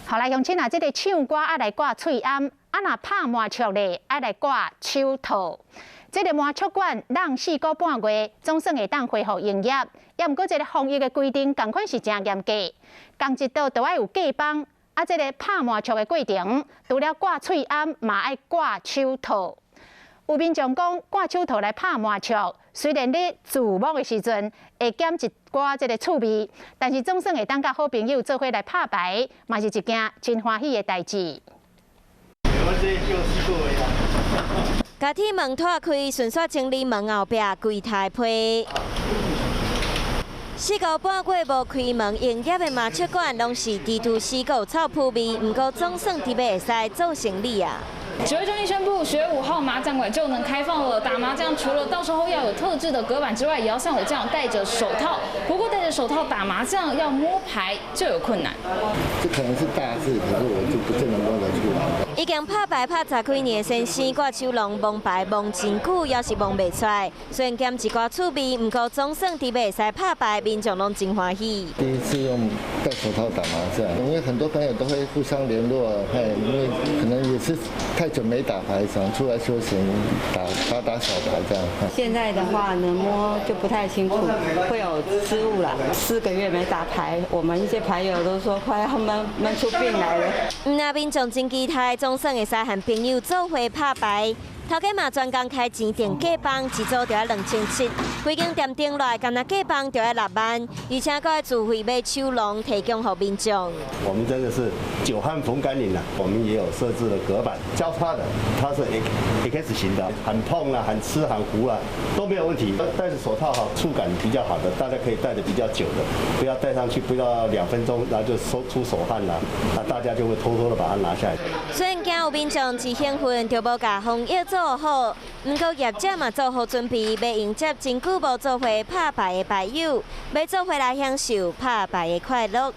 好來，鄉親啊，這个唱歌愛來掛喙罨，啊若拍麻將咧愛來掛手套。這个麻將館讓4個半月總算會當恢復營業，也毋過這个防疫的規定仝款是誠嚴格，仝一桌都愛有隔板。啊，這个拍麻將的過程，除了掛喙罨，嘛愛掛手套。有民眾講，掛手套來拍麻將，雖然你自摸的時陣會減一寡這个趣味，但是總算會當佮好朋友做伙來拍牌，嘛是一件真歡喜的代誌。共鐵門拖開，順紲清理門後壁櫃台被。4個半月無開門營業的麻將館，攏是豬豬死狗臭撲味，毋過總算佇欲會使做生理啊。指揮中心宣布，10月5號麻將館就能開放了。打麻將除了到時候要有特製的隔板之外，也要像我這樣戴着手套。不過戴着手套打麻將要摸牌就有困難。這可能是大字，可是我就不見得摸得出來。已經拍牌拍十幾年的先生掛手籠摸牌摸真久，猶是摸袂出來。雖然減一寡趣味，毋過總算佇欲會使拍牌，民眾攏真歡喜。第一次用戴手套打麻將，因為很多朋友都會互相聯絡，因為可能也是太久沒打牌，想出來休閒打打打小牌這樣。現在的話呢，摸就不太清楚，會有失誤啦。4個月沒打牌，我們一些牌友都說快要悶悶出病來了。毋但民眾真期待，總算會使和朋友做伙拍牌。頭家嘛專工開錢訂隔板，一組就愛2700，規間店頂落來，干焦隔板就愛6萬，而且閣愛自費買手籠提供予民眾。我們真的是久旱逢甘霖啦，我們也有設置了隔板，交叉的，它是 X 型的，很碰啊，很吃很糊啊，都沒有問題。戴着手套哈，觸感比較好的，大家可以戴得比較久的，不要戴上去不要2分鐘，然後就手出手汗啦，那大家就會偷偷的把它拿下來。雖然驚有民眾一興奮就無共防疫做好，毋過業者嘛做好準備，欲迎接真久無做伙拍牌的牌友，欲做伙來享受拍牌的快樂。